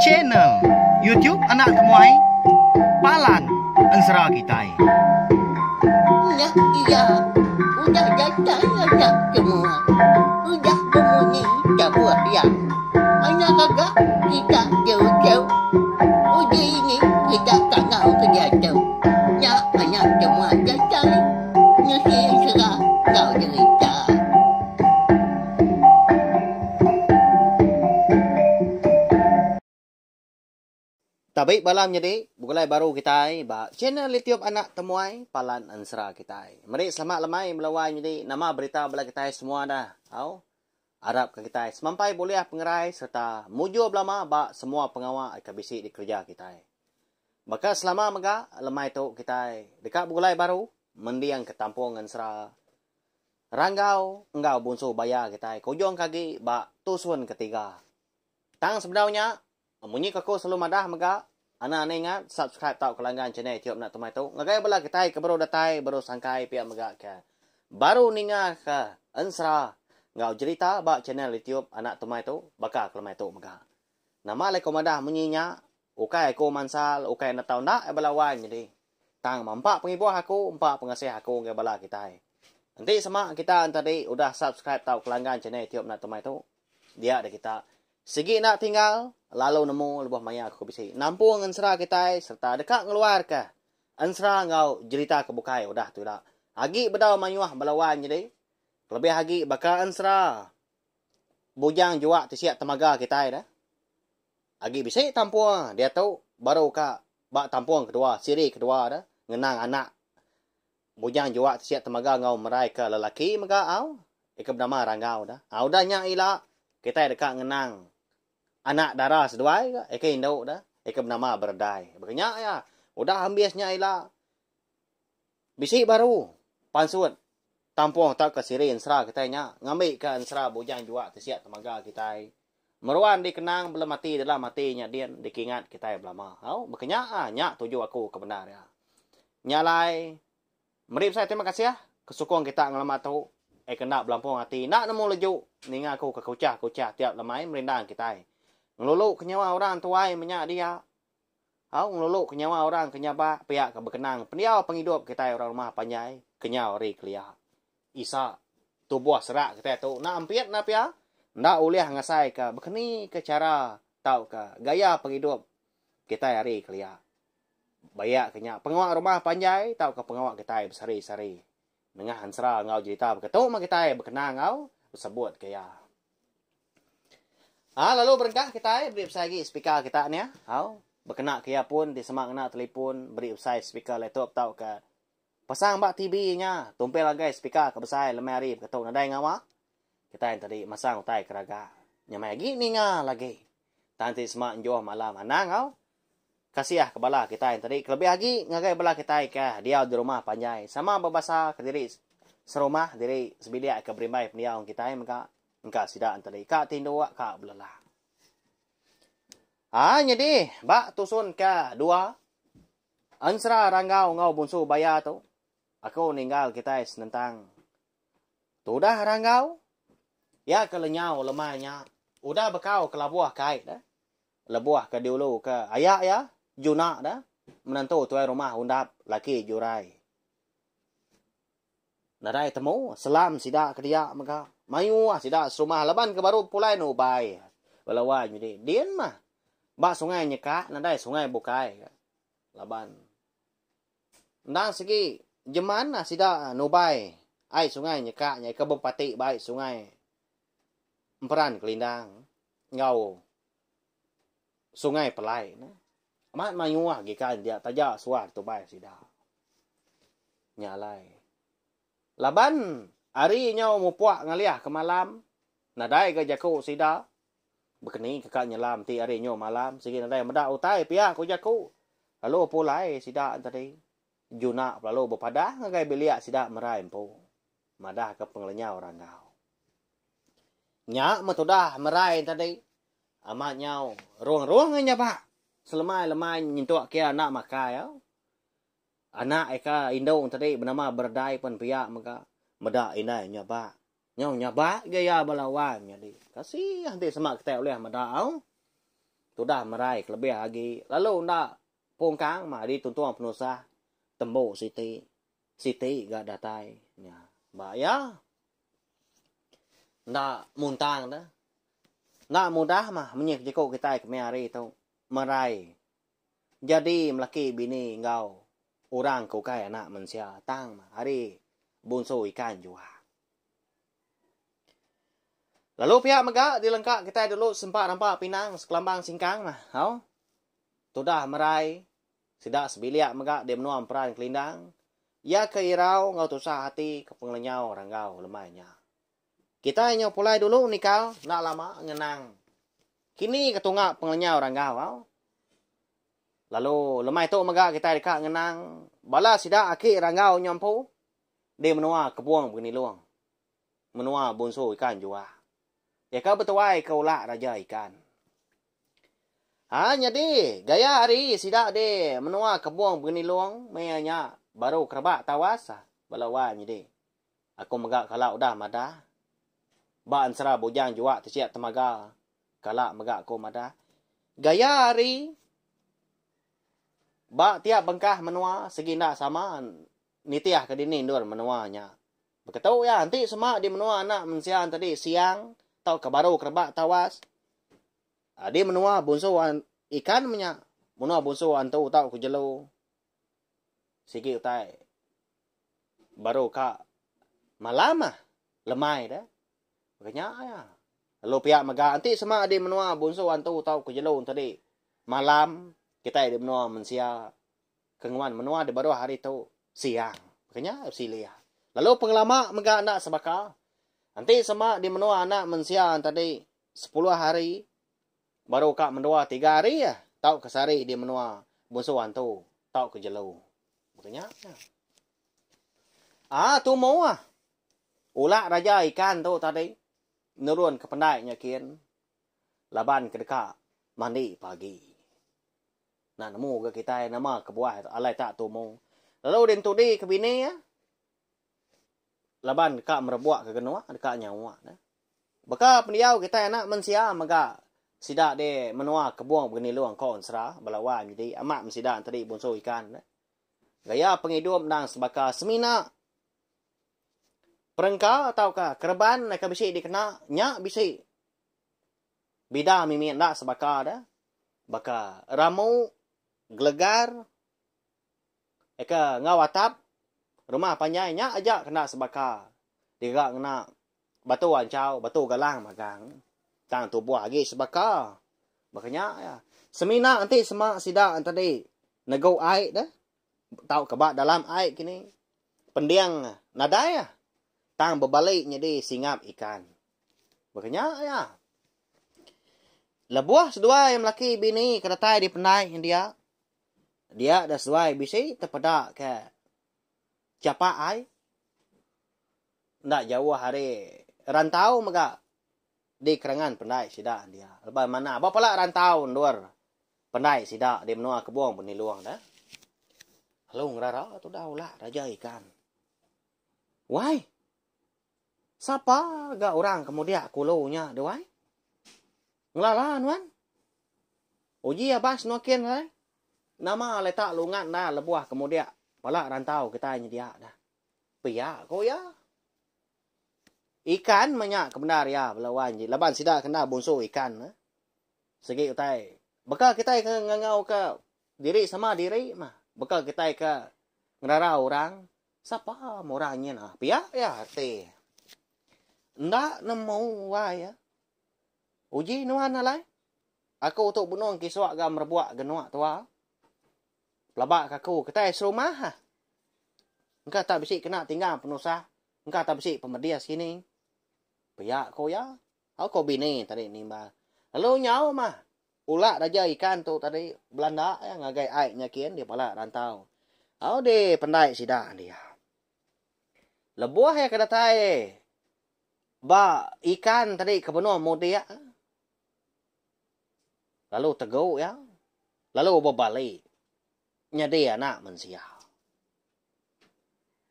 Channel YouTube Anak Temuai Palan Ensera Kitai. Nya iya udah datai anak semua. Udah bemunyi tabuh iya. Anak gaga kita jauh-jauh. Uji ini kita kangau ke diatu. Nya anak semua datai nusi ensera enggau jerita. Tabi bala menyadi, begulai baru kitai ba channel YouTube Anak Temuai Palan Ensera kitai. Meri selamat lemai bala wai menyadi nama berita bala kitai semua dah. Au. Arap ka kitai semampai bulih pengerai sereta mujur belama ba semua pengawa ke bisi dikereja kitai. Baka selama mega lemai tu kitai deka begulai baru mending ke tampung ensera Ranggau enggau Bunsu Baya kitai ke ujung ke agi ba tusun ketiga. Tang sebedau nya, munyi ke aku selalu madah mega, anang anang ingat subscribe tauka langgan channel YouTube enda tumai tu ngagai bala kitai ke baru datai baru sangkai pia mega ke baru ninga ke ensera enggau jerita ba channel YouTube anak tumai tu baka ke lemai tu mega. Nama alai ku madah munyi nya, ukai aku mansal ukai enda tau enda bala wai nyadi. Tang ma empa pengibuh aku, empa pengasih aku ngagai bala kitai. Enti sema kita entadi udah subscribe tauka langgan channel YouTube enda tumai tu, dia deh kita sigi enda tinggal lalu nemu lebuh maya aku bisi nampung ensera kitai sereta deka ngeluarka ensera enggau jerita ke bukai udah tu ila. Agi bedau mayuh bala wan nyadi kelebih agi baka ensera Bujang Juak Tisik Temaga kitai deh. Agi bisi tampung diatu baru ka ba tampung kedua siri kedua de ngenang anak Bujang Juak Tisik Temaga enggau merai ke lelaki mega au ika benama Ranggau de. Au udah nya ila kitai deka ngenang anak dara seduai ga ika indu de ika benama Beredai. Baka nya iya udah ambis nya ila bisi baru pansut tampung tauka siri ensera kitai nya ngambika ensera Bujang Juak Tisik Temaga kitai Meruan dikenang belem ati dalam ati nya din dikingat kitai belama. Au, baka nya ah, nya tuju aku ke bendar iya. Nya alai, meri besai terima kasih ke sukung kita ngelama tu eh ke enda belampung ati enda nemu leju ninga aku ke kuchah-kuchah tiap lemai merindang kitai. Ngelulu ke nyawa orang tuai menya dia. Au, ngelulu ke nyawa orang ke nyabak pia ke bekenang pendiau pengidup kitai orang rumah panjai kenyau ari kelia. Isa, tubuh serak kitai tu enda ampit enda pia, enda ulih ngasaika bekeni ke chara tauka gaya pengidup kitai ari kelia. Bayak ke nya pengawa rumah panjai tauka pengawa kitai besehari-sehari. Nengah ensera enggau jerita baka tu meh kitai bekenang enggau besebut ke iya. Ha lalu berengkah kitai beri besai agi speaker kita nih au bekena ke iya pun ti sema ngena telefon beri besai speaker laptop tauka Pasang ba TV nya, tumpil agai speaker ke besai lemai hari beketu nadai ngawa. Kitai enti masang utai ke raga. Nyamai agi ninga lagi. Tang enti sema enjuh malam anang au. Kasih ke bala kitai enti kelebih agi ngagai bala kitai ke diau di rumah panjai sama bebasa ke diri serumah diri sebilik ke berimbai pendiau kitai mega engka sida enti ka tinduk ka belelak. Haa nyadi ba tusun ke dua Ensera Ranggau enggau Bunsu Baya tu, aku ninggal kitai senentang tudah Ranggau. Iya ke lenyau lemai nya udah bekau ke labuh ke ai deh. Lebuh ke diulu ke aya iya, Juna deh, menantu tuai rumah Undap laki Jurai. Nadai temu selam sida ke dia mega. Mayuh sida serumah laban ke baru pulai nubai. Bala wai nyadi din mah. Ba sungai nyeka nadai sungai bukai. Laban endang sigi jeman lah sida nubai ai sungai nyeka nya ke bepati ba ai sungai Emperan Kelindang enggau Sungai Pelai ne. Amat mayuh agi kan dia taja suah ditubai sida. Nya alai laban ari nyau mupuk ngalih ke malam nadai ga jaku sida Bekeni ke ka nyelam ti ari nyu malam sigi nadai meda utai pia ku jaku. Lalu pulai sida tadi. Juna pelalu bepadah ngagai bilik sida merai empu. Madah ke pengelenyau Ranggau. Nya meh tudah merai tadi. Amat nyau rung-rung ai nyabak. Selemai-lemai nyentuk kia enda makai au. Anak ika indu tadi benama Berdai pen pia mega meda indai nyabak. Nyau nyabak ga iya bala wai menyadi. Kasih enti sema kitai ulih meda au. Tudah merai kelebih agi lalu enda pungkang mah dituntung penusah tembu siti siti ga datai nya. Ba iya enda muntang deh. Enda mudah mah menyih jeku kitai kemaya hari tu merai jadi melaki bini enggau orang ke ukai anak mensia tang mah ari bunsu ikan juah. Lalu pia mega dilengka kitai dulu sempa rampa pinang sekelambang singkang mah au. Tudah merai sida sebilik mega di menua Emperan Kelindang iya ke irau enggau tusah ati ke pengelenyau ranggau lemai nya. Kitai nyau pulai dulu nikal enda lama ngenang kini ke tunga pengelenyau ranggau au. Lalu lemai tu mega kitai deka ngenang bala sida aki ranggau nya empu di menua Kebung Benilung. Menua Bunsu Ikan Juah. Iya ke betuai ke ulak Raja Ikan. Ha nyadi gaya ari sida di menua Kebung Benilung maya nya baru kerebak tawas bala wai nyadi. Aku mega kala udah madah ba ensera Bujang Juak Tisik Temaga kala mega aku madah gaya ari ba tiap bengkah menua sigi enda sama nitih ke dini endur menua nya. Beketu iya, enti sema di menua anak mensia entadi siang tauka baru kerebak tawas, di menua bunsu ikan menya, menua bunsu antu tauka jelu sigi utai baru ka malam ah lemai deh. Baka nya iya. Lalu pia mega enti sema di menua bunsu antu tauka jelu entadi malam kitai di menua mensia ke nguan menua di baruh hari tu siang. Baka nya silih. Lalu pengelama mega enda sebaka. Enti sema di menua anak mensia tadi sepuluh hari baru ka mendua tiga hari ah tauka sehari di menua bunsu antu tauka jelu. Baka nya. Ah tumu ah. Ulak raja ikan tu tadi nurun ke pendai nya kin laban ke deka mandi pagi. Enda nemu ga kitai nama kebuah alai tak tumu. Lalu di entudi ke bini iya laban deka merebuk ke genuk deka nyawa ne. Baka pendiau kitai anak mensia mega sida di menua kebung begenilung ko ensera bala wai nyadi amat men sida entadi bunsu ikan ne. Gaya pengidup endang sebaka semina perengka tauka kereban ke bisi dikena nya bisi Bida mimit enda sebaka da baka ramu, gelegar, eka enggau atap rumah panjai nya aja kena sebaka diga ngena batu anchau, batu galang magang tang tubuh agi sebaka. Baka nya iya. Semina enti sema sida tadi negu ai da tauka ba dalam ai kini pending nadai ah tang bebali nyadi singap ikan. Baka nya iya. Lebuh seduai melaki bini ke datai di pendai dia, dia da seduai bisi tepeda ke chapak ai. Enda jauh ari rantau mega di kerangan pendai sida dia. Lebuh manah ba pala rantau endur pendai sida di menua Kebong Benilong dah. Lalu ngerara tudah ulah raja ikan. Wai. Sapa ga orang ke mudik kulu nya duai? Ngelala nuan? Uji abas nuakin alai. Nama letak lungan enda lebuh ke mudik pala rantau kitai nyedia dah. Pia ku iya. Ikan meh nya ke bendar iya bala wai ji laban sida ke enda bunsu ikan. Sigi utai baka kitai ke ngangau ke diri sama diri mah. Baka kitai ke ngerara orang. Sapa murah nyin ah pia iya ati. Enda nemu wai iya. Uji nuan alai. Aku tu benung kisuk ga merebuk genuk tua. Pelaba ka aku kitai serumah ah. Engka tak bisi kena tinggang penusah, engka tak bisi pemedis kini. Pia ko iya. Au ko bini tadi nimbal. Lalu nyau mah ulak raja ikan tu tadi belanda iya ngagai ai nya kin di pala rantau. Au di pendai sida dia. Lebuh iya ke datai ba ikan tadi ke benung mudik lalu tegu iya lalu bebali nyadi anak mensia.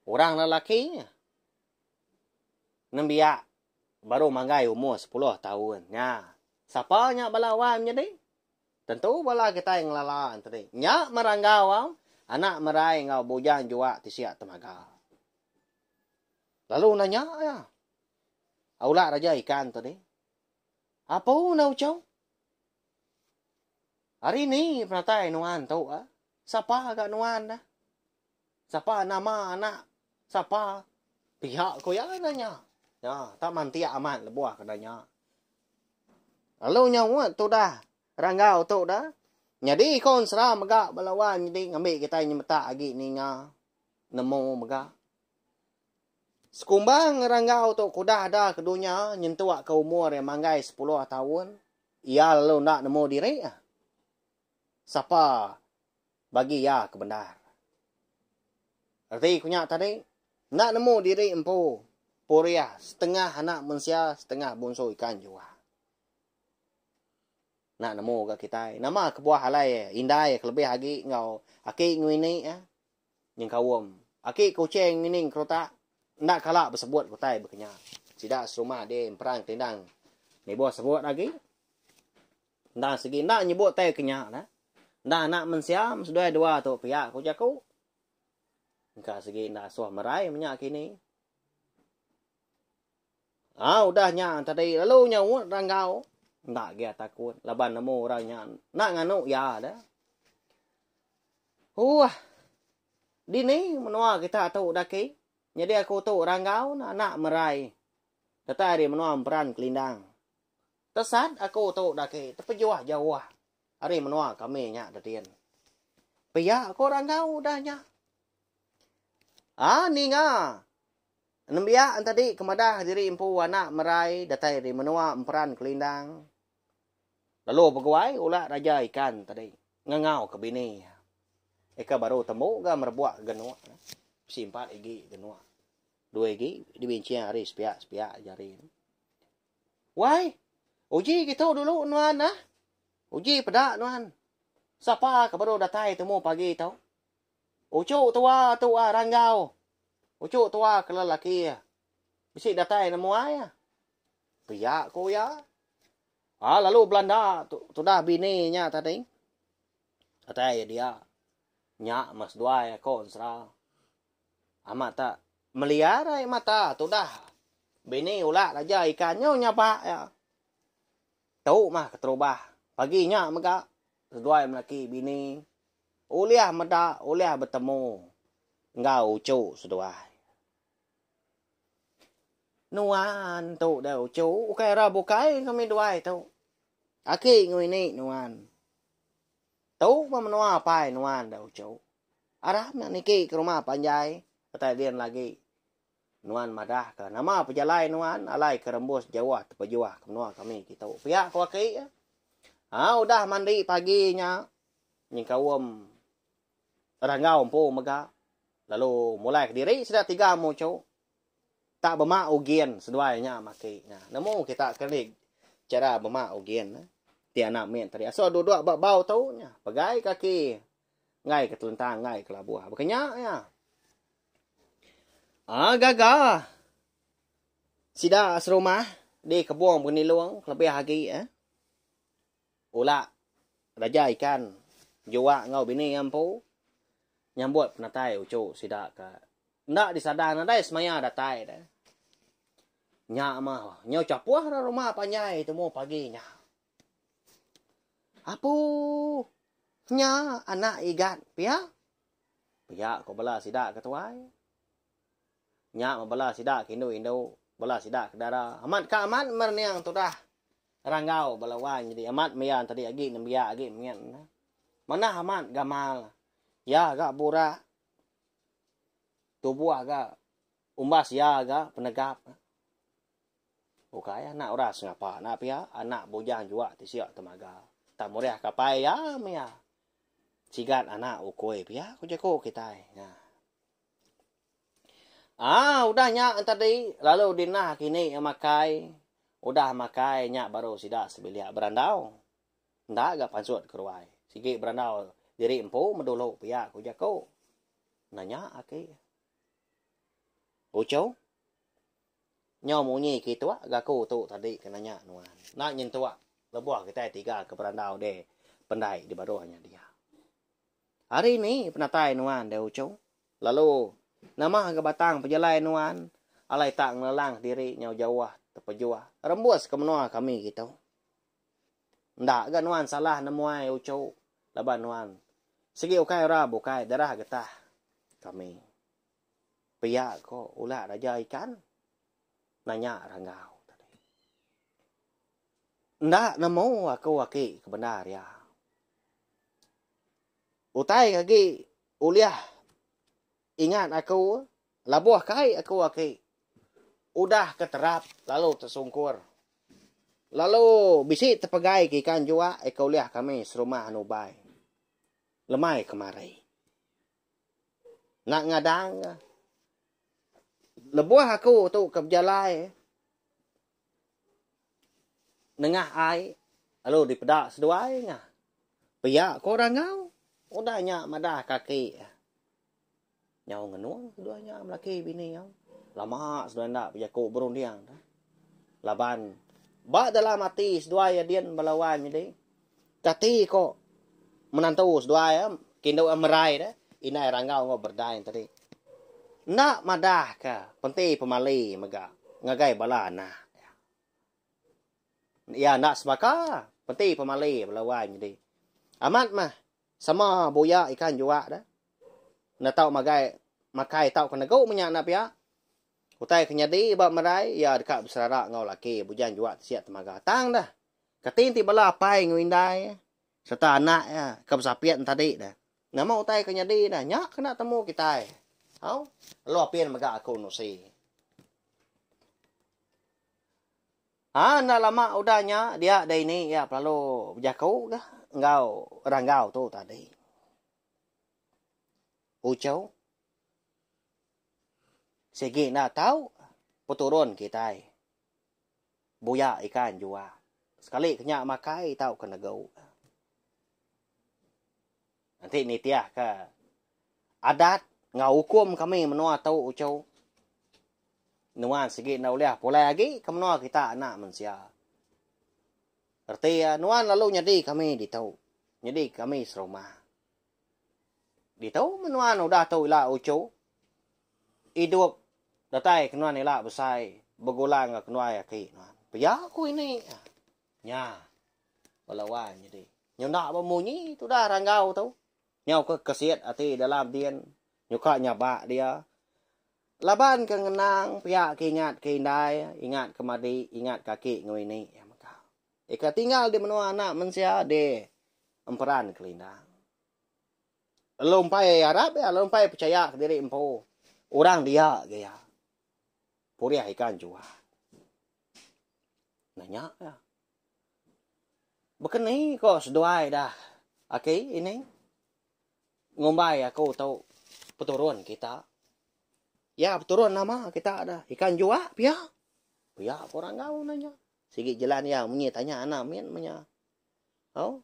Orang lelaki nembiak baru manggai umur sepuluh taun nya. Sapa nya bala wai menyadi? Tentu bala kitai ngelala enti nya meranggau au anak merai enggau bujang juak tisik temaga. Lalu nanya iya, Aulak raja ikan tu dih. Apu enda uchu. Ari ni penatai nuan tu ah? Sapa ga nuan dah? Sapa nama anak sapa? Pia ku iya nanya. Ya, tak mantik amat lebuh ke nanya. Lalu nyaut tudah Ranggau tu dah. Nyadi ko ensera mega bala wan nyadi ngambi kitai nyemetak agi ninga nemu mega. Sekumbang Ranggau tu ke udah ada ke dunya nyentuk ke umur iya manggai sepuluh taun, iya lalu enda nemu diri ah. Sapa bagi iya ke bendar. Reti ku nya tadi, enda nemu diri empu purih setengah anak mensia setengah bunsu ikan juah. Enda nemu ga kitai nama kebuah alai indai kelebih agi enggau aki ngini iya nyengkaum aki kuching ngini kerutak enda kala besebut utai baka nya. Sida serumah di emperang kelindang nibuh sebut agi enda sigi enda nyebut utai ke nya dah. Enda anak mensia seduai dua tu pia ku jaku. Engka sigi enda asuh merai menya kini. Aa udah nya tadi lalu nyaut Ranggau enda agi takut laban nemu orang nya enda nganu iya deh. Huh. Dini menua kita tu daki nyadi aku tu Ranggau ne anak Merai datai ari menua Emperan Kelindang. Tesat aku tu daki tepejuh jauh ari menua kami nya dedin. Pia ko Ranggau udah nya. Aa ninga Nembiak entadi ke madah diri empu anak merai datai ari menua Emperan Kelindang lalu beguai ulak raja ikan tadi ngangau ke bini iya. Eka baru tembu ga merebuk genuk bisi empat igi genuk dua igi dibinching ari sepiak-sepiak jari. Wai, uji kitu dulu nuan ah. Uji peda nuan. Sapa ke baru datai tumu pagi tu? Uchu tua tu ah Ranggau. Uchu tua ke lelaki ah. Bisi datai nemuai ah. Pia ku iya. Ah lalu belanda tu tudah bini nya tadi. Datai iya dia. Nya meh seduai aku ensera. Amat tak meliar ai mata tudah bini ulak raja ikan nyu nyabak iya. Tu mah keterubah pagi nya mega seduai melaki bini Ulih meda ulih betemu enggau uchu seduai. Nuan tu deh uchu ukai orang bukai kami duai tu. Aki enggau ini nuan. Tu meh menua apai nuan deh uchu. Aram nya niki ke rumah panjai utai din lagi. Nuan madah ka nama pejalai nuan alai ke rembus jauh tepejuh ke menua kami kitu. Pia ku aki. Ha udah mandi pagi nya. Nyengkaum Ranggau empu mega lalu mulai kediri sida tiga muchu tak bema ugin seduai nya maki nya. Nemu kita ke ni chara bema ugin ti anak mit tadi asuh duduk ba bau tu nya pegai kaki enggai ke telentang enggai ke labuh. Baka nya iya. Aa gaga sida serumah di kebung Benilung kelebih agi eh. Ulak raja ikan juak enggau bini iya empu nyambut penatai uchu sida ke enda disadang nadai semaya datai deh. Nya mah nyau chapuh ra rumah panjai tumu pagi nya. Apu nya anak igat pia? Pia ko bala sida ke tuai. Nya meh bala sida ke indu-indu, bala sida ke dara. Amat ka amat merening tudah Ranggau bala wai nyadi amat meh iya tadi agi nembiak agi mit. Manah amat gamal. Iya ga burak. Tubuh ga umbas iya ga penegap. Ukai anak orang sengapa enda pia, anak bujang juak ti sio temaga. Tak murih ka apai iya meh iya. Sigat anak ukui pia ku jaku kitai. Nya. Aa udah nya tadi lalu dinah kini makai. Udah makai nya baru sida sebilik berandau. Enda ga pansut ke ruai. Sigi berandau diri empu medulu pia ku jaku. Nanya aki. Uchu. Nyau munyi kituk ga aku tu tadi ke nanya nuan. Enda nyentuk lebuh kitai tiga ke berandau deh. Pendai di baruh nya dia. Hari ni penatai nuan deh uchu. Lalu nama ga batang pejalai nuan alai tak ngelelang diri nyau jauh tepejuh rembus ke menua kami kitu. Enda ga nuan salah nemuai uchu laban nuan sigi ukai orang bukai darah getah kami. Pia ko ulah raja ikan nanya Ranggau tadi. Enda nemu aku aki ke bendar iya. Utai ke agi ulih ingat aku labuh kai aku aki udah ke terap lalu tesungkur. Lalu bisi tepegai ke ikan juak ke ulih kami serumah nubai lemai kemari. Enda ngadang ke. Lebuh aku tu ke bejalai nengah ai lalu dipeda seduai nya. Pia ko Rangau udah nya madah kaki nyau ngenung seduai nya melaki bini nyau. Lama seduai enda bejaku berunding laban ba dalam ati seduai iya din bala wai nyadi kati ko menantu seduai iya kindu iya merai deh indai Rangau enggau Berdai tadi. Enda madah ka penti pemali mega ngagai bala anak iya. Iya enda sebaka penti pemali bala wai nyadi. Amat mah sama buya ikan juak deh. Enda tau magai makai tauka negu meh nya enda pia. Utai ke nyadi ba merai iya deka beserara enggau laki bujang juak ti siak temaga. Tang deh. Kati enti bala apai enggau indai sereta anak iya ke besapit tadi deh. Nama utai ke nyadi dah nya kena temu kitai. Au, lalu apin mega aku nusi. Ha enda lama udah nya dia deh ini iya pelalu bejaku ga enggau Ranggau tu tadi. Uchu. Sigi enda tau peturun kitai. Buya ikan jua. Sekali ke nya makai tauka negu. Enti nitihka adat enggau ukum kami menua tu uchu, nuan sigi enda ulih pulai agi ke menua kita anak mensia. Reti iya nuan lalu nyadi kami ditu, nyadi kami serumah. Ditu meh nuan udah tu ila uchu, idup datai ke nuan ila besai begulai enggau kenuai aki nuan. Pia ku ini. Nya. Bala wai nyadi. Nyunda bemunyi tudah ranggau tu. Nyau ke kesit ati dalam din nyuka nyabak dia. Laban ke ngenang pia ke ingat ke indai, ingat ke madi, ingat ke aki enggau ini iya mega. Ika tinggal di menua anak mensia di Emperan Kelindang. Lalu empai arap iya, lalu empai pechaya kediri empu orang dia ga iya. Purih ikan juah. Nanya iya. Baka ni ko seduai dah aki ini ngumbai aku tu peturun kita. Ya peturun nama kita dah ikan jua pia. Pia ko Ranggau nanya. Sigi jelan iya munyi tanya anak min menya. Au.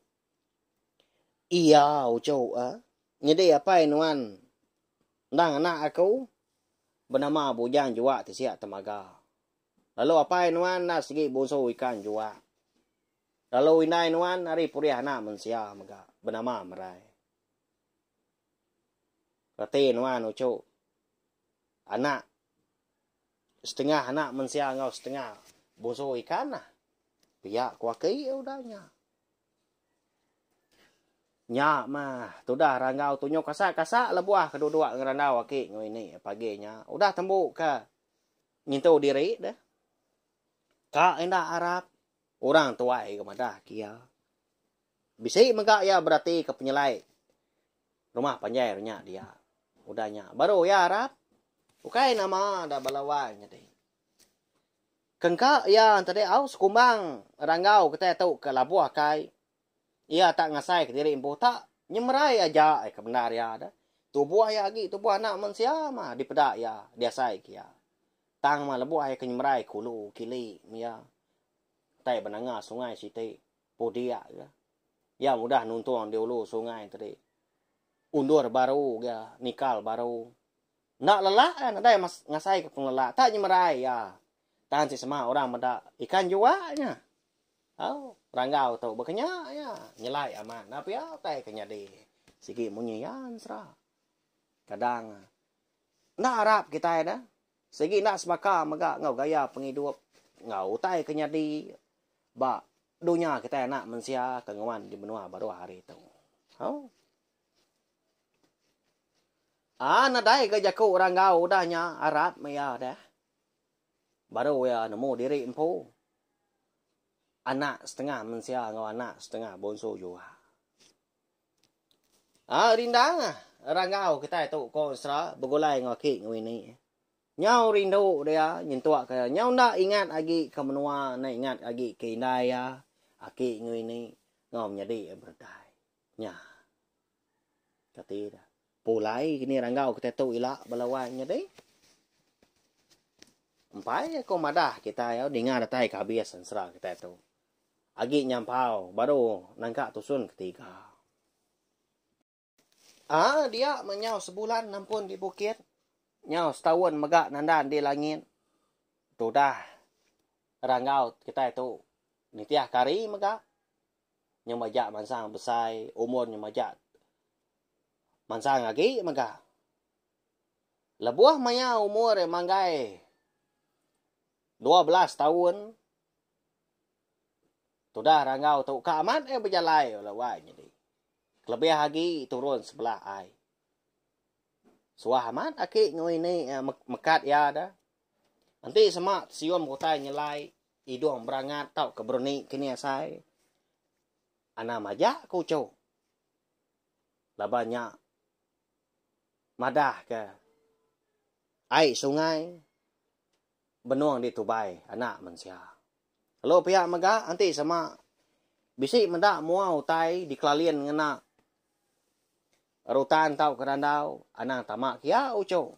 Iya uchu ah. Nyadi apai nuan endang anak aku benama Bujang Jua ti sia temaga. Lalu apai nuan enda sigi bunsu ikan juak. Lalu indai nuan ari purih anak mensia mega benama Merai. Reti nuan uchu anak setengah anak mensia enggau setengah bunsu ikan lah. Pia ku aki udah nya. Nya mah tudah ranggau tunjuk kasak-kasak lebuh ke duduk ngerandau aki enggau ini pagi nya. Udah tembu ke Ngintu diri deh. Ka enda arap, orang tuai ke madah ke iya. Bisi mega iya beratika penyelai rumah panjai re nya dia. Udah nya baru iya arap. Ukai nama da bala wai nyadi. Kengka iya enti au sekumbang ranggau kitai tu ke labuh kai. Iya tak ngasai kediri empu tak nyemerai aja ke bendar iya deh. Tubuh iya agi tubuh anak mensia mah dipeda iya diasai ke iya. Tang mah lebuh iya ke nyemerai ke ulu kili meh iya. Tai benanga sungai siti pudik ga. Iya mudah nuntung di ulu sungai tadi. Undur baru ga nikal baru. Enda lelak iya nadai ngasai ke pengelelak tak nyemerai iya. Tang ti sema orang meda ikan juak nya. Au, ranggau tu baka nya iya. Nyelai amat enda pia utai ke nyadi. Sigi munyi iya ensera. Kadang enda arap kitai ne. Sigi enda sebaka mega enggau gaya pengidup enggau utai ke nyadi ba dunya kitai anak mensia ke nguan di menua baruh hari tu. Au. Aa nadai ga jaku ranggau udah nya arap meh iya deh. Baru iya nemu diri empu. Anak setengah mensia enggau anak setengah bonsu jua. Aa rindang ranggau kitai tu ko Ensera begulai enggau aki enggau ini. Nyau rindu dia nyentuk ke nyau enda ingat agi ke menua enda ingat agi ke indai iya aki enggau ini enggau menyadi iya beredai. Nya. Kati dah. Pulai kini ranggau kitai tu ila bala wai nyadi. Empai aku madah kitai au ninga datai ke habis ensera kitai tu. Agi nyampau baru nangka tusun ketiga. Aa dia meh nyau sebulan nampun di bukit, nyau setaun mega nandan di langit. Tudah ranggau kitai tu nitih ke hari mega. Nyau majak mansang besai umur nyau majak mansang agi mega. Lebuh maya umur iya manggai 12 taun, tudah ranggau tu ka amat iya bejalai bala wai nyadi. Kelebih agi turun sebelah ai. Suah amat aki enggau ini mekat iya da. Enti sema sium utai nyelai idung berangat tauka bereni kini asai, anang majak ku uchu. Laban nya madahka ai sungai benung ditubai anak mensia. Lalu pia mega enti sema bisi meda mua utai dikelalin ngena rutan tauka randau anang tama kia uchu.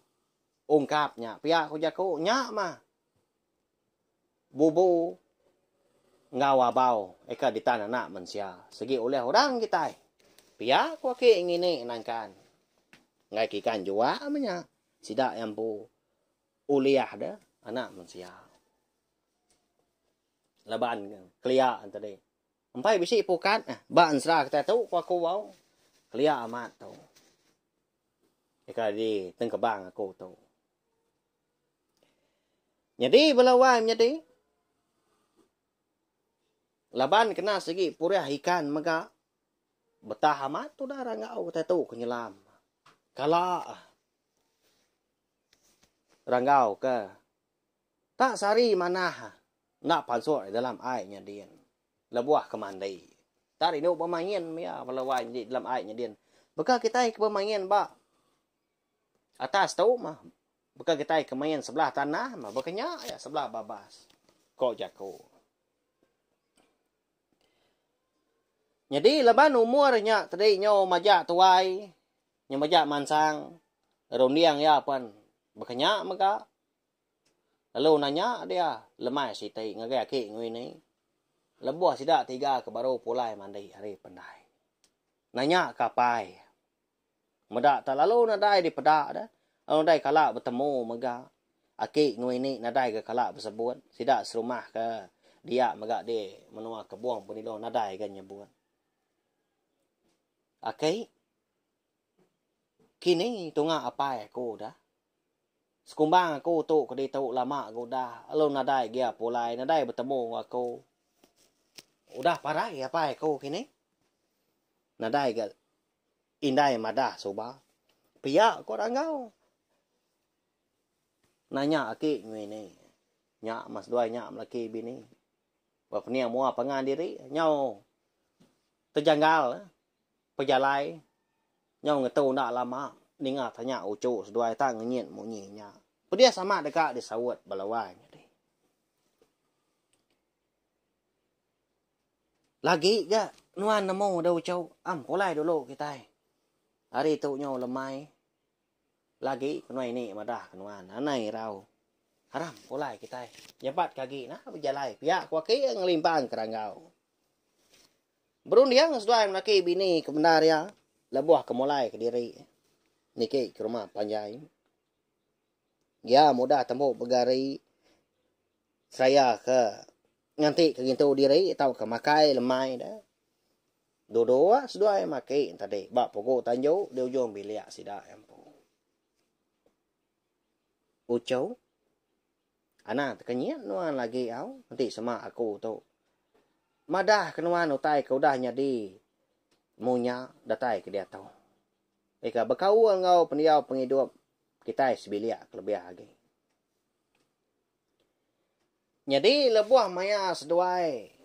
Ungkap nya pia ku jaku nya mah bubu enggau abau eka ditan anak mensia sigi ulih orang kitai. Pia ku aki ngini nangkan. Enggai ke ikan juak meh nya sida iya empu ulih deh anak mensia. Laban kelia tadi empai bisi pukat ba ensera kitai tu ku aku au kelia amat tu. Eka di tengkebang aku tu. Nyadi bala wai menyadi. Laban kena sigi purih ikan mega betah amat tudah ranggau kitai tu ke nyelam. Kala ranggau ke tak sehari manah enda pansut ari dalam ai nyadin lebuh ke mandi. Tak rindu bemain mia bala wai nyadi dalam ai nyadin. Baka kitai ke bemain ba atas tu mah Baka kitai ke main sebelah tanah mah baka nya aja sebelah babas, ko jaku. Nyadi laban umur nya tadi nyau majak tuai, nyau majak mansang, runding iya pen baka nya mega. Lalu nanya dia lemai siti ngagai aki enggau ini lebuh sida tiga ke baru pulai mandi ari pendai. Nanya ke apai. Meda tak lalu nadai dipeda deh. Lalu nadai kala betemu mega. Aki enggau ini nadai ga kala besebut. Sida serumah ke dia mega di menua Kebong Penilong nadai ga nyebut. Aki, kini tunga apai aku dah. Sekumbang aku tu ke ditu lama ga udah lalu nadai gia pulai nadai betemu enggau aku. Udah parai apai aku kini. Nadai ga Indai madah suba. Pia ko Ranggau. Nanya aki enggau ini. Nya mah seduai nya melaki bini. Ba pening mua pangan diri nyau tejanggal pejalai nyau ngetu enda lama ninga tanya uchu seduai tang ngenyit munyi nya. Pedis amat deka disaut bala wai nyadi. Lagi ga nuan nemu da uchu am pulai dulu kitai. Hari tu nyau lemai. Lagi ke nuan ini madah ke nuan anai irau. Aram pulai kitai. Nyebat ke agi nah bejalai pia ku aki ngelimpang ke ranggau. Berunding seduai melaki bini ke bendar iya lebuh ke mulai kediri niki ke rumah panjai. Iya mudah tembu begari seraya ke. Nganti ke ngintu diri tauka makai lemai da. Duduk seduai maki tadi ba pugu tanju di ujung bilik sida empu. Uchu, anang tekenyit nuan lagi au enti sema aku tu. Madah ke nuan utai ke udah nyadi munya datai ke diatu. Ika bekaul enggau pendiau pengidup kitai sebilik kelebih agi. Nyadi lebuh maya seduai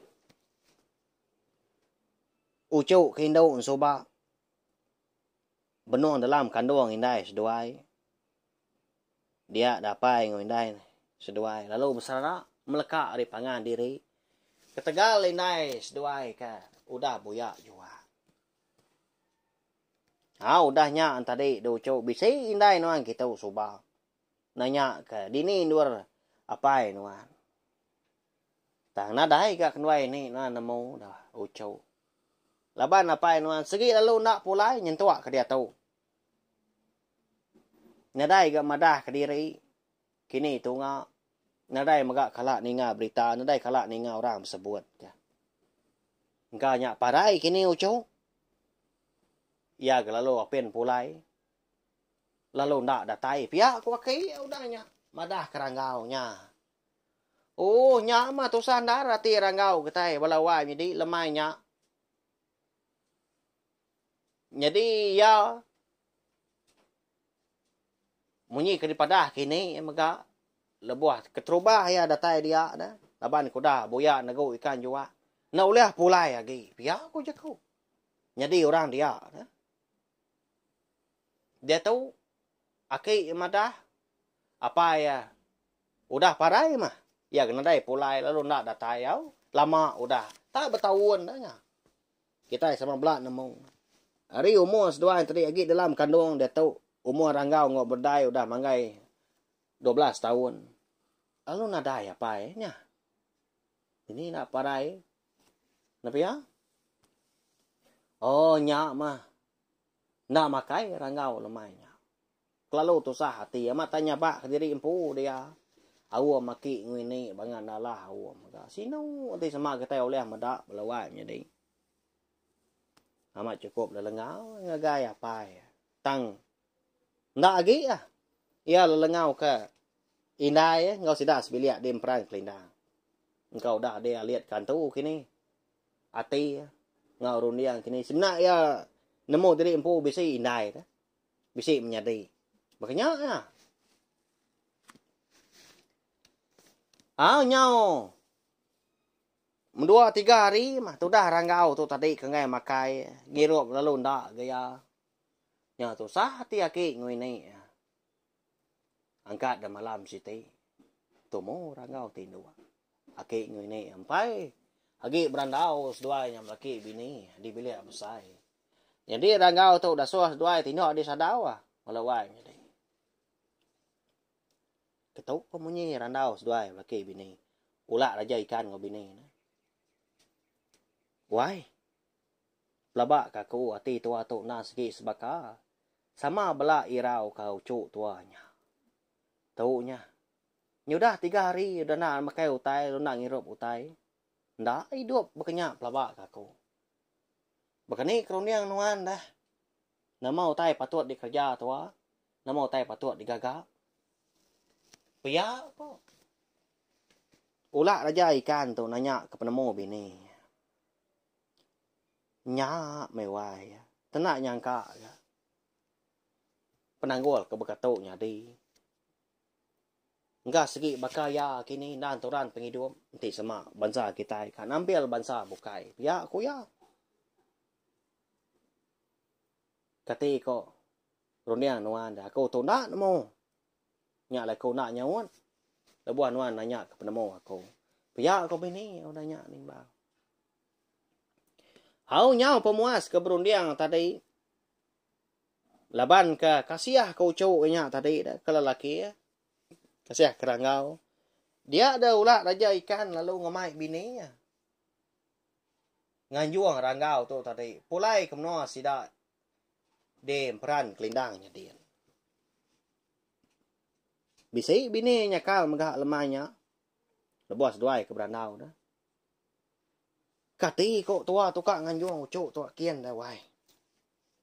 uchu ke indu ensuba benung dalam kandung indai seduai dia dapai enggau indai seduai lalu beserara meleka ari pangan diri ketegal indai seduai ke udah buya juak. Au udah nya tadi du uchu bisi indai nuan kitu suba. Nanya ke dini endur apai nuan. Tang nadai ga kenduai ni nuan nemu dah uchu. Laban apai nuan segi lalu enda pulai nyentuk ke diatu. Nadai ga madah kediri kini tunga nadai mega kala ninga berita nadai kala ninga orang besebut ka. Engka nya parai kini uchu. Iya ga lalu apin pulai. Lalu enda datai pia ku aki udah nya madah ke ranggau nya. Ooh nya mah tusah endar ati ranggau kitai bala wai nyadi lemai nya. Nyadi iya munyi ke dipadah kini mega lebuh keterubah iya datai dia ne laban ke udah buya negu ikan juak enda ulih pulai agi pia ku jaku. Nyadi orang dia ne. Diatu aki madah apai iya udah parai mah. Iya ke nadai pulai lalu enda datai au. Lama udah tak betaun dah nya. Kitai sama bela nemu. Ari umur seduai tadi agi dalam kandung diatu umur Ranggau enggau Berdai udah manggai 12 taun. Lalu nadai apai nya. Ini enda parai. Enda pia? Oh nya mah. Enda makai ranggau lemai nya. Kelalu tusah ati amat tai nyabak kediri empu dia. Aum aki enggau ini bangan enda alah aum mega. Sinu enti sema kitai ulih meda bala wai menyadi. Amat chukup lelengau ngagai apai. Tang enda agi ah. Iya lelengau ke indai enggau sida sebilik di Emperan Kelindang. Engka udah dia alit ke antu kini. Ati enggau runding kini semina iya nemu diri empu bisi indai te bisi menyadi. Baka nya iya. Au nyau mendua tiga hari mah tudah ranggau tu tadi ke enggai makai ngirup lalu enda ga iya. Nya tusah ati aki enggau ini. Angkat da malam siti tumu ranggau ti indu. Aki enggau ini empai agi berandau seduai nya melaki bini di bilik besai. Nyadi ranggau tu dasuh seduai tinduk di sadau ah bala wai nyadi. Ketu ko munyi randau seduai melaki bini ulak raja ikan enggau bini ne. Wai pelaba ka aku ati tua tu enda sigi sebaka. Sama bela irau ka uchu tua nya. Tu nya. Nyudah tiga hari udah enda makai utai lalu enda ngirup utai. Enda idup baka nya pelaba ka aku. Baka ni kerunding nuan deh. Nama utai patut dikereja tua, nama utai patut digaga. Pia ko. Ulak raja ikan tu nanya ke penemu bini. Nya meh wai. Tena nyangka ga. Penanggul ke baka tu nyadi. Engka segi baka iya kini enda enturan pengidup enti sema bansa kitai ka nampil bansa bukai pia ku iya. Kati ko runding nuan da aku tu enda nemu. Nya alai aku enda nyaut lebuh nuan nanya ke penemu aku. Pia ko bini udah nya nimbal. Au nyau pemuas ke berunding tadi laban ke kasih ke uchu nya tadi da ke lelaki kasih ke ranggau dia da ulak raja ikan lalu ngemai bini iya nganjung ranggau tu tadi pulai ke menua sida di emperan kelindang nyadin. Bisi bini nyakal mega lemai nya lebuh seduai ke berandau da. Kati ko tua tu ka nganjung uchu tua kin deh wai.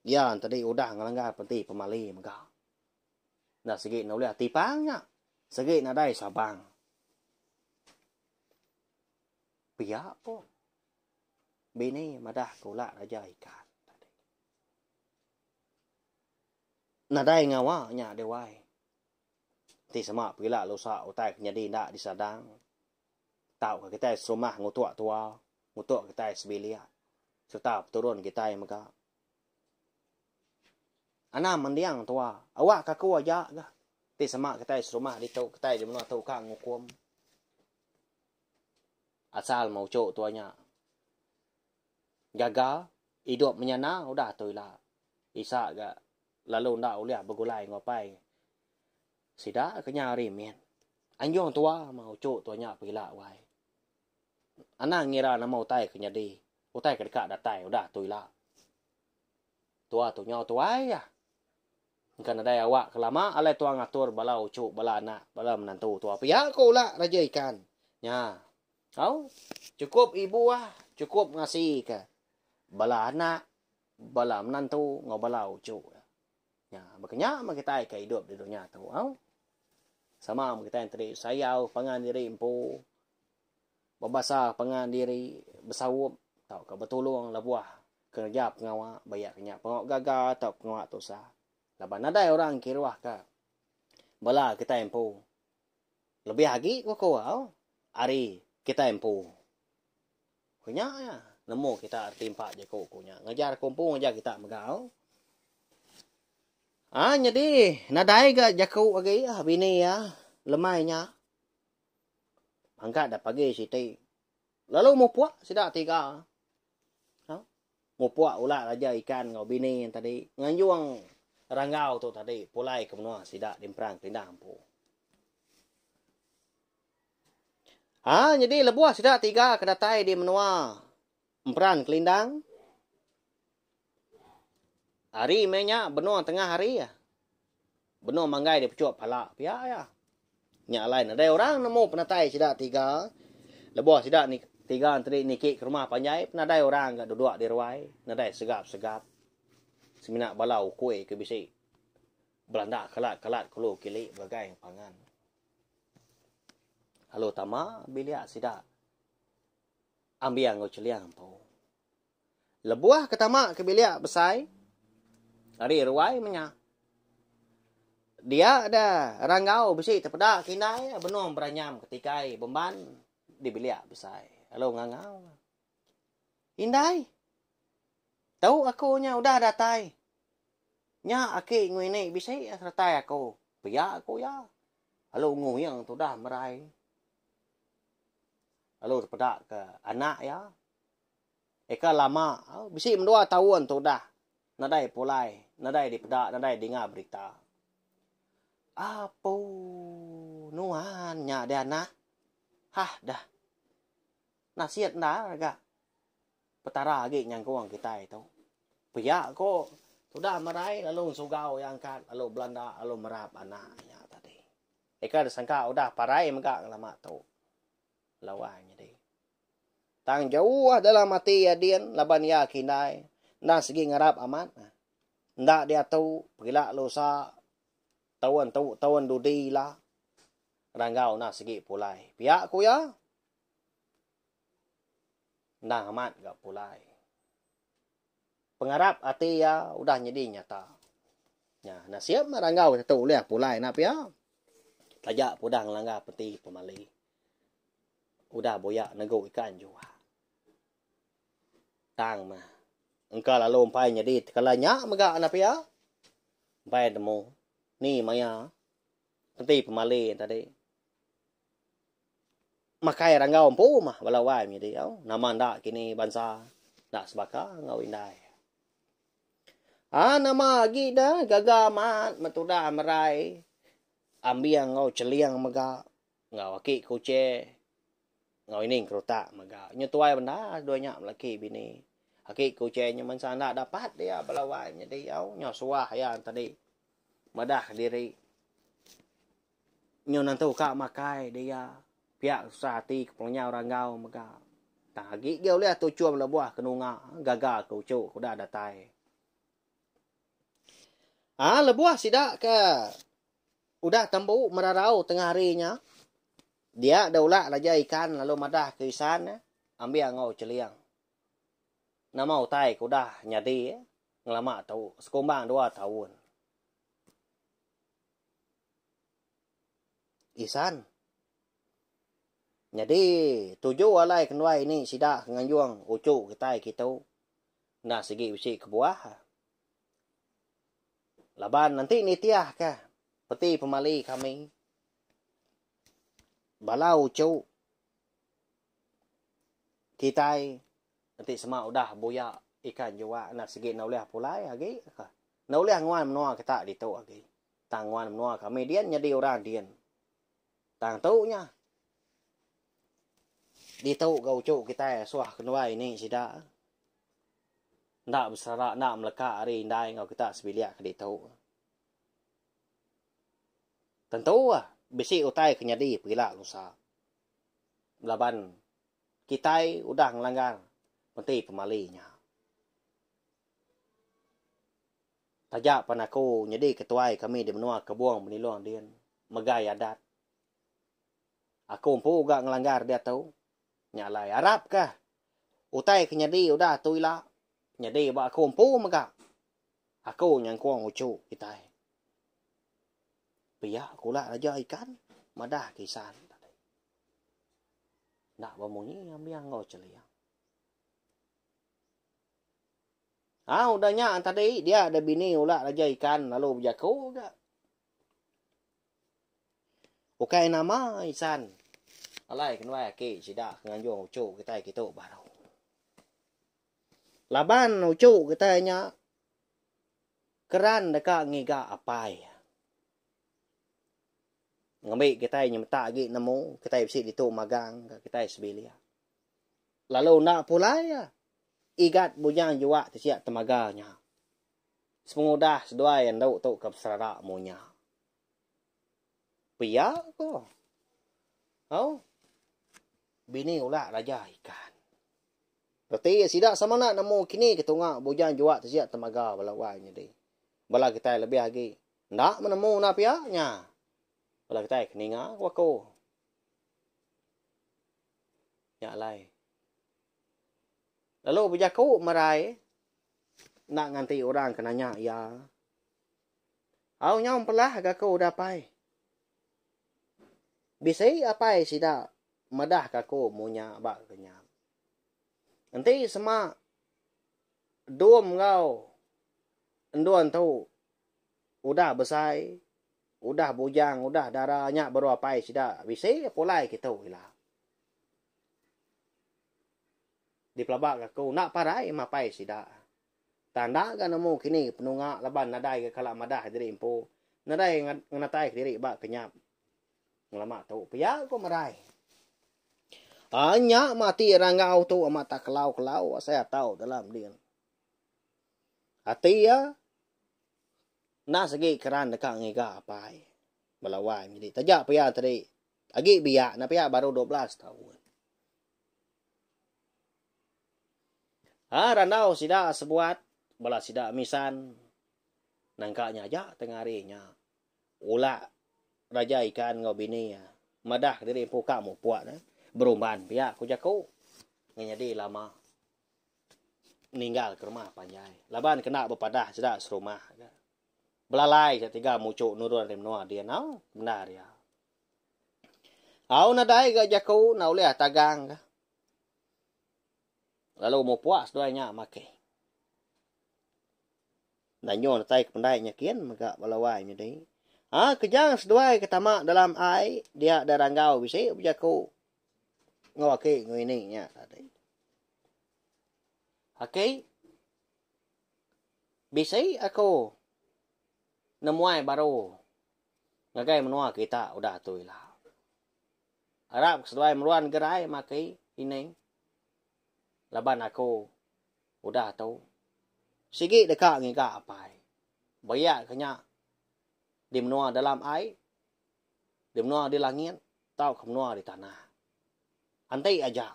Iya enti udah ngelanggar penti pemali mega. Enda sigi enda ulih tipang nya. Sigi nadai sabang. Pia ko bini madah ke ulak raja ikan tadi. Nadai ngawa nya deh wai. Enti sema pegila lusa utai ke nyadi enda disadang. Tauka kitai serumah ngutuk tua, ngutuk kitai sebilik sereta peturun kitai mega. Anang mending tua, awakka aku aja ga ti sema kitai serumah ditu kitai di menua tu ka ngukum. Asal meh uchu tua nya gaga idup menyana udah tu ila. Isa ga lalu enda ulih begulai enggau apai sida ke nya ari mit. Anjung tua meh uchu tua nya pegila wai. Anang ngira nama utai ke nyadi, utai ke deka datai udah tu ila. Tua tu nyau tuai ah. Engka nadai awak ke lama alai tua ngatur bala uchu, bala anak, bala menantu tua pia ko ula raja ikan. Nya. Au, chukup ibu ah, chukup ngasi ke bala anak, bala menantu enggau bala uchu. Nya, baka nya meh kitai ke idup di dunya tu. Au. Sama meh kitai enti sayau pangan diri empu. Bebasa pangan diri, besaup tauka betulung lebuh kereja pengawa ba iya ke nya pengawa gaga tauka pengawa tusah. Laban nadai orang kiruhka bala kitai empu lebih agi ku aku au ari kitai empu. Ku nya iya nemu kita reti empa jaku ku nya. Ngajar aku empu ngajar kita mega au. Aa nyadi nadai ga jaku agi bini iya lemai nya. Angkat da pagi siti. Lalu mupuk sida tiga. Ha? Mupuk ulat raja ikan enggau bini yang tadi nganjung ranggau tu tadi pulai ke menua sida di Emperang Kelindang empu. Ha, nyadi lebuh sida tiga ke datai di menua Emperan Kelindang, hari meh nya benung tengah hari. Benung manggai di pechuk pala pia iya. Nya alai nadai orang nemu penatai sida tiga. Lebuh sida tiga enti niki ke rumah panjai penadai orang ga duduk di ruai, nadai segap-segap. Semina bala ukui ke bisi belanda kelat-kelat kulu kili begagai pangan. Lalu tama bilik sida Ambia enggau Cheliang empu. Lebuh ke tama ke bilik besai ari ruai menya, dia da Ranggau bisi tepeda ke indai benung beranyam ke tikai bemban di bilik besai lalu ngangau. Indai, tu aku nya udah datai. Nya aki enggau ini bisi seretai aku. Pia ku iya. Lalu nguyeng tudah merai. Lalu tepeda ke anak iya. Eka lama bisi mendua taun tu udah nadai pulai, nadai dipeda, nadai dinga berita. Apu nuan nya deh anak. Hah dah. Nasit enda ga Petara agi nyangkung kitai tu. Pia ko tudah merai lalu ensugau iya angkat lalu belanda lalu merap anak iya tadi. Eka disangka udah parai mega ngelama tu. Lawa nyadi. Tang jauh dalam ati iya din laban iya ke indai endang sigi ngarap amat. Enda diatu pegila lusa taun tu taun dudi ila Ranggau enda sigi pulai. Pia ku iya. Endang amat ga pulai. Pengarap ati iya udah nyadi nyata. Nya, nasib meh Ranggau diatu ulih pulai enda pia. Taja pun udah ngelanggar peti pemali. Udah buya negu ikan juak. Tang meh engka lalu empai nyadi tekala nya mega enda pia. Empai nemu ni maya peti pemali tadi. Makai ranggau empu mah bala wai menyadi au. Nama enda kini bansa enda sebaka enggau indai. Aa nama agi da gaga amat metudah merai ambing enggau cheling mega enggau aki kuche enggau ining kerutak mega. Nyu tuai bendar dua nya melaki bini. Aki kuche nya bansa enda dapat dia bala wai menyadi au. Nyu suah iya tadi madah diri. Nyu nentu ka makai dia pia susah ati ke pengenyau ranggau mega. Tang agi gi ulih tuchum lebuh ke nunga gaga ke uchu ke udah datai. Aa lebuh sida ke udah tembu merarau tengah hari nya, dia deh ulak raja ikan lalu madah ke isan ambih enggau cheling. Nama utai ke udah nyadi ngelama tu sekumbang dua taun. Isan. Nyadi tuju alai kenduai ini sida ke nganjung uchu kitai kitu enda sigi bisi kebuah. Laban enti nitihka peti pemali kami bala uchu kitai enti sema udah buya ikan juak enda sigi enda ulih pulai agi ka. Enda ulih nguan menua kita ditu agi. Tang nguan menua kami din nyadi orang din. Tang tu nya. Ditu ga uchu kitai asuh kenuai ini sida. Enda beserara enda meleka ari indai enggau kita sebilik ke ditu. Tentu ah bisi utai ke nyadi pegila lusa. Laban kitai udah ngelanggar penti pemali nya. Taja pan aku nyadi ketuai kami di menua Kebong Benilong din megai adat. Aku empu ga ngelanggar diatu. Nya alai arapka utai ke nyadi udah tu ila nyadi ba aku empu mega. Aku nyangkung uchu kitai. Pia ku ula raja ikan madah ke isan tadi. Enda bemunyi ambing enggau cheling. Ha udah nya tadi dia ada bini ulak raja ikan lalu bejaku ga. Ukai nama isan alai kenuai aki sida ke nganjung uchu kitai kitu baru. Laban uchu kitai nya keran deka ngiga apai. Ngambi kitai nyemetak agi nemu kitai bisi ditu magang ka kitai sebilik. Lalu enda pulai iya. Igat Bujang Juak ti siak temaga nya. Sepengudah seduai endu tu ke beserara munya. Pia ko. Au. Bini ulak raja ikan. Reti iya sida sama enda nemu kini ke tunga Bujang Juak ti siak temaga bala wai nyadi. Bala kitai lebih agi enda menemu enda pia nya. Bala kitai ke ninga ku aku. Nya alai. Lalu bejaku merai enda nganti orang ke nanya iya. Au nyau empelah ga aku udah apai. Bisi apai sida medah ka aku munya ba kenyap. Enti sema dum enggau endun tu udah besai, udah bujang, udah dara nya baru apai sida bisi pulai kitu ila. Dipelaba ga aku enda parai mapai sida. Tang enda ga nemu kini penunga laban nadai ga kala madah diri empu nadai ngenatai kediri ba kenyap ngelama tu pia ku Merai. Aa nya mati ranggau tu amat tak kelau-kelau asai atau dalam din. Ati iya enda segi keran deka ngiga apai bala wai nyadi taja pia tadi agi biak enda pia baru 12 taun. Ha randau sida sebuat bala sida misan nangka nya aja tengah hari nya. Ulak raja ikan enggau bini iya madah diri empu ka mupuk ne berumban pia ku jaku ngenyadi lama ninggal ke rumah panjai laban kena bepadah sida serumah ga. Belalai sida tiga muchu nurun ari menua din au bendar iya. Au nadai ga jaku enda ulih tagang ga. Lalu mupuk seduai nya maki. Enda nyuh datai ke pendai nya kin mega bala wai nyadi. Ha kejang seduai ke tama dalam ai dia da ranggau bisi bejaku enggau aki enggau ini nya tadi. Aki bisi aku nemuai baru ngagai menua kita udah tu ila. Arap ke seduai meruan gerai maki ini laban aku udah tu sigi deka ngiga apai beyak ke nya di menua dalam ai di menua di langit tauka menua di tanah. Anti aja.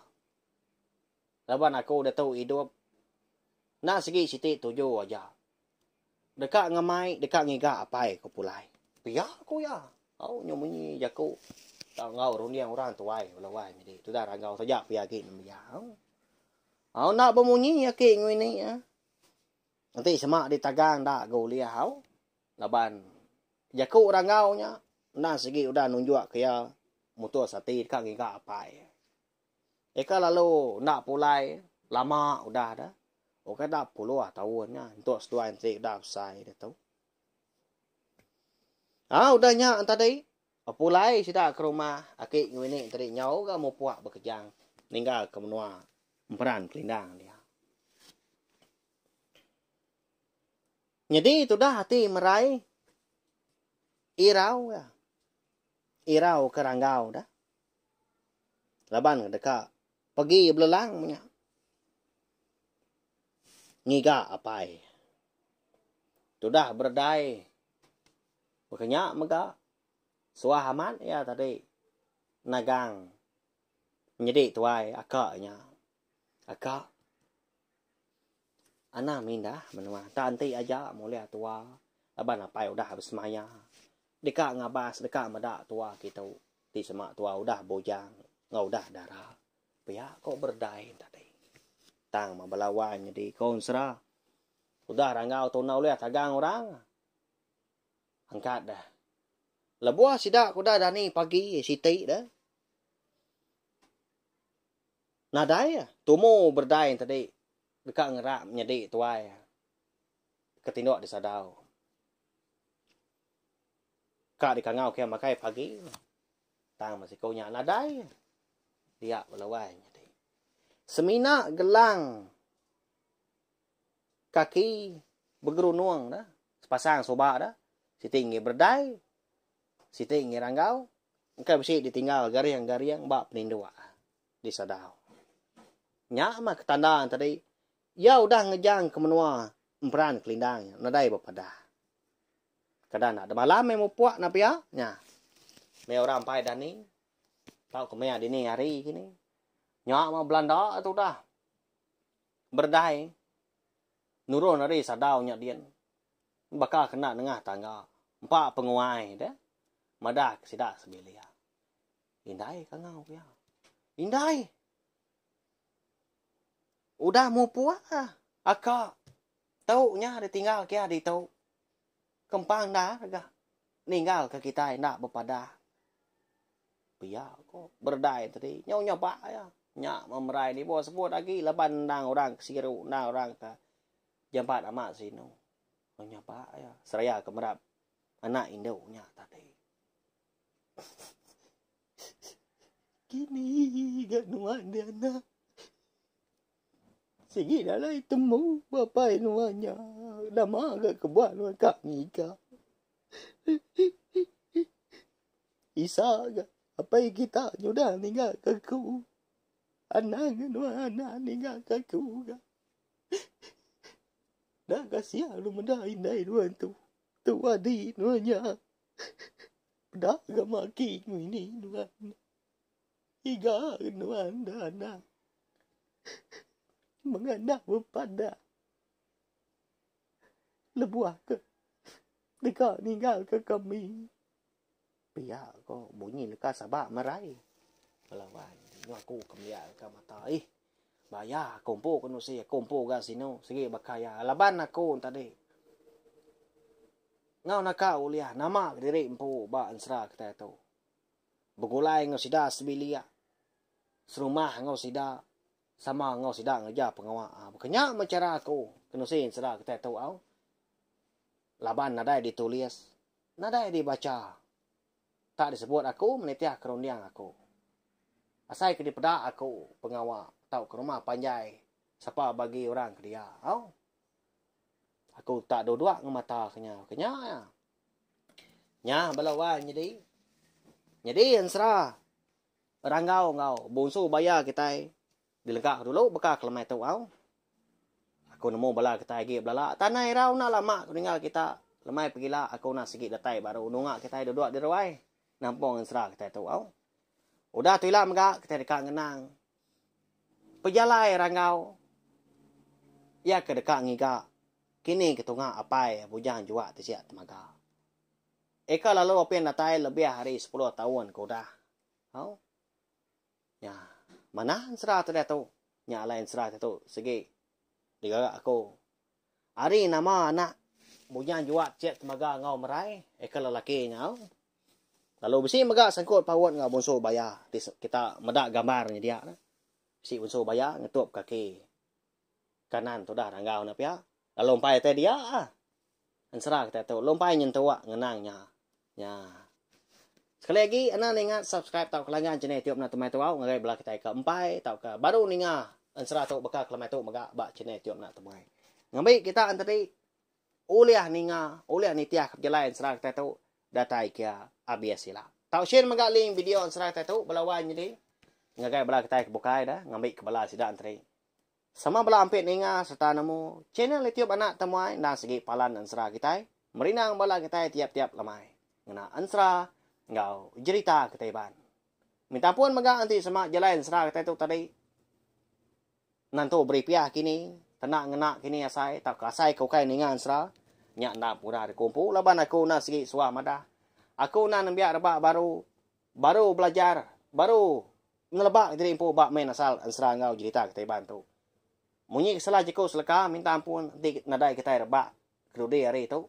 Laban aku diatu idup enda sigi siti tuju aja. Deka ngemai deka ngiga apai ku pulai. Pia ku iya. Au nyu munyi jaku tau enggau runding orang tuai bala wai nyadi tudah ranggau taja pia agi nembiak. Au enda bemunyi aki enggau ini iya. Enti sema ditagang enda ga ulih au laban jaku ranggau nya endang sigi udah nunjuk ke iya mutus ati deka ngiga apai. Eka lalu enda pulai lama udah da ukai da puluh taun nya entuk seduai enti udah besai ditu. Au udah nya tadi pulai sida ke rumah aki enggau ini tadi nyau ga mupuk bekejang ninggal ke menua Emperan Kelindang dia. Nyadi tudah ati merai irau iya. Irau ke ranggau dah. Laban deka pegi belelang menya. Ngiga apai. Tudah beredai baka nya mega suah amat iya tadi nagang Menyedi tuai aka nya. Aka anang mindah menua enta enti aja mulih tua laban apai udah besemaya deka ngabas deka meda tua kitu ti sema tua udah bujang enggau udah dara. Pia ko berdai tadi. Tang meh bala wai nyadi ko ensera udah ranggau tu enda ulih tagang orang. Angkat deh. Lebuh sida ke udah dani pagi siti deh. Nadai tumu berdai tadi deka ngerak menyadi tuai ke tinduk di sadau. Ka dikangau ke makai pagi tang meh siku nya nadai dia bala wai nyadi. Semina gelang kaki begerunung da sepasang suba da siti enggi berdai Siti ngi ranggau engka bisi ditinggal garing-garing ba peninduk di sadau. Nya mah ketanda tadi iya udah ngejang ke menua Emperan Kelindang nya nadai bepadah. Kada enda demalam meh mupuk enda pia nya. Meh orang empai dani tauka meh dini hari kini. Nya mah belanda tudah berdai nurun ari sadau nya din. Baka kena nengah tangga empa penguai deh madah ke sida sebilik. Indai kangau pia. Indai. Udah mupuk ah aka tu nya ditinggal kia ditu. Kempang enda ga ninggal ke kitai enda bepadah. Pia ko berdai tadi nyau nyabak iya. Nya memerai nibuh sebut agi laban endang orang ke siru endang orang ke Jampat amat sinu. Nyabak iya seraya ke merap anak indu nya tadi. Kini ga nuan deh anak. Sigi dalai temu apai nuan nya. Nama ga kebuah nuan ka ngiga. Isa ga apai kita nyudah ninggal ke aku. Anang nuan anak ninggal ke aku ga. Enda kasih lalu meda indai nuan tu. Tu adi nuan nya. Peda ga maki ngini nuan. Iga nuan da anak. Menganda bepadah. Lebuh ke deka ninggalka kami. Pia ko bunyi leka sabak merai. Belawan nyu aku ke meliar ka mata ih. Baya aku empu ke nusi aku empu ga sinu sigi baka iya laban aku tadi. Enggau naka ulih nama kediri empu ba ensera kitai tu. Begulai enggau sida sebilik serumah enggau sida sama enggau sida ngereja pengawa. Baka nya meh chara aku ke nusi ensera kitai tu au. Laban nadai ditulis Nadai dibacha. Tak disebut aku menitihka runding aku. Asai ke dipeda aku pengawa tauka rumah panjai sapa bagi orang ke dia au. Aku tak duduk ngemata ke nya. Ke nya iya. Nya bala wai nyadi. Nyadi ensera ranggau enggau bungsu baya kitai dilengka ke dulu baka ke lemai tu au. Aku nemu bala kitai agi belala. Tanah irau enda lama ku ninggal kita. Lemai pegila aku enda sigi datai baru nunga kitai duduk di ruai nampung ensera kitai tu au. Udah tu ila mega kitai deka ngenang. Pejalai Ranggau iya ke deka ngiga kini ke tunga apai Bujang Juak Tisik Temaga. Eka lalu apin datai lebih ari sepuluh taun ke udah. Au. Nya. Manah ensera tu diatu. Nya alai ensera diatu sigi digaga aku. Ari nama anak Bujang Juak Tisik Temaga enggau Merai eka lelaki nya au. Lalu bisi mega sangkut paut enggau Bonsu Baya ti kita meda gambar nya dia. Bisi Bonsu Baya ngetup kaki kanan tudah Ranggau nya pia. Lalu empai tai dia ah. Ensera kitai tu lalu empai nyentuk ngenang nya. Nya. Sekali agi anang ningat subscribe tauka langgan channel YouTube Enda Temai Tuau ngagai bala kitai ke empai tauka baru ninga ensera tu baka kelemai tu mega ba channel YouTube Enda Temai. Ngambi kita entedi Ulih ninga, ulih nitih ke pejalai ensera kitai tu datai ke abis ila. Tau share mega link video ensera kitai tu bala wai nyadi ngagai bala kitai ke bukai da ngambi ke bala sida enteri. Sama bala ampit ninga sereta nemu channel YouTube Anak Temuai endang sigi palan ensera kitai merindang bala kitai tiap-tiap lemai ngena ensera enggau jerita kitai Iban. Minta ampun mega enti sema jalai ensera kitai tu tadi. Nentu beri piah kini, kena ngena kini asai tauka asai ke ukai ninga ensera, nya enda mudah dikumpu laban aku enda sigi suah madah. Aku enda nembiak rebak baru, baru belajar, baru neleba diri empu ba main asal ensera enggau jerita kitai Iban tu. Munyi ke salah jeku seleka minta ampun enti nadai kitai rebak kedudi hari tu,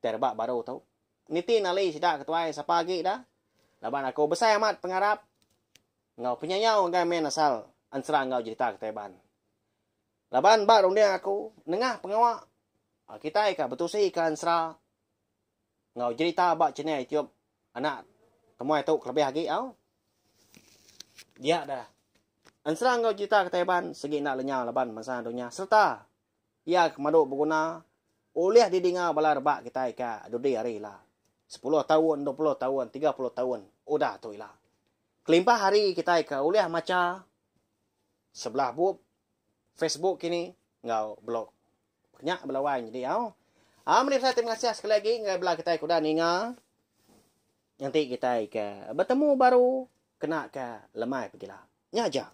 kitai rebak baru tu. Niti nali sida ketuai sapa agi da laban aku besai amat pengarap Enggau penyayau ngagai main asal ensera enggau jerita kitai Iban. Laban ba runding aku nengah pengawa kitai ka betusi ka ensera enggau jerita ba channel YouTube anak temuai tu kelebih agi au. Dia dah. Ensera enggau jerita kitai Iban sigi enda lenyau laban bansa dunya sereta iya ke madu beguna ulih didinga bala rebak kitai ka dudi hari ila. Sepuluh taun, 20 taun, 30 taun udah tu ila. Kelimpah ari kitai ke ulih macha sebelah bup, Facebook kini enggau blog. Nya bala wai nyadi au. Aa meri besai terima kasih sekali agi ngagai bala kitai ke udah ninga. Nganti kitai ke betemu baru kena ke lemai pegila. Nya aja.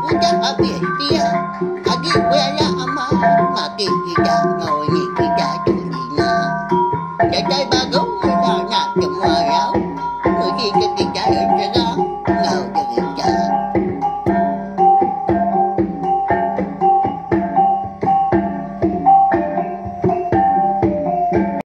Udah abis pia agi belaya amat mati kita enggau ini kita tu ninga. Datai baru enda nak temuai au. Nuji ke kitai ensera.